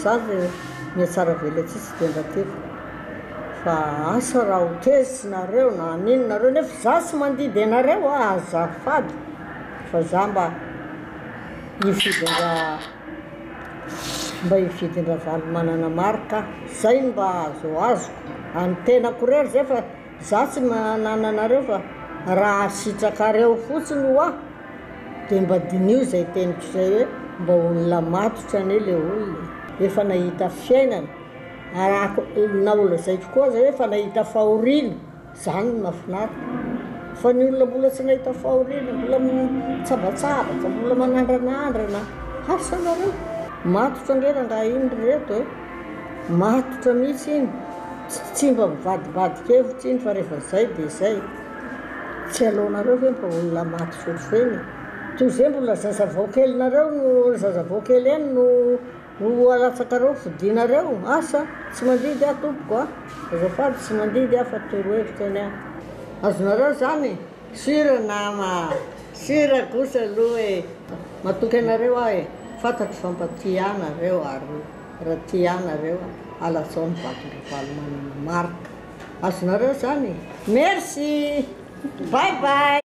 Za dia mihatsara velatsihy tsy dia mba tiako fa asa raha ho tezitra nareo na haninona nareo nefa za tsy mandidy anareo a, azafady fa za mba hifidy an-dra mba hifidy an-dRavalomanana Marc aho, zay no mba azoazoko, an'ny tenako irery zay fa za tsy manana anareo fa raha sitrakareo fotsiny hoa. Dia mba diniho izay teniko izay hoe mba olona matotra anie ilay olona e! Efa nahita fiainana, ary na ho lazaiko koa aza hoe efa nahita fahoriana, izany no mahafinaritra. Fa ny olona mbola tsy nahita fahoriana, mbola mitsabatsabaka, mbola manandranandrana, asa nareo! Matotra ange rangahy iny ry reto e! Matotra mihitsy iny, tsy mba mivadibadika hevitra iny fa rehefa izay dia izay. Tsy aleonareo ve mba olona maty fotsiny ireny e? Toy izay mbola zaza vao kelinareo no zaza vao kely ihany no ho alatsakareo fidinareo? Asa! Tsy mandidy aho tompoko a! Azafady tsy mandidy aho fa torohevitra ny ahy. Azonareo izany e? Sur nama a! Sur kosa aloha e! Matoky anareo aho e! Fantatro fa mba tia ahy nareo ary raha tia ahy nareo alatsao ny vaton-dRavalomanana Marc. Azonareo zany e! Merci! Bye bye!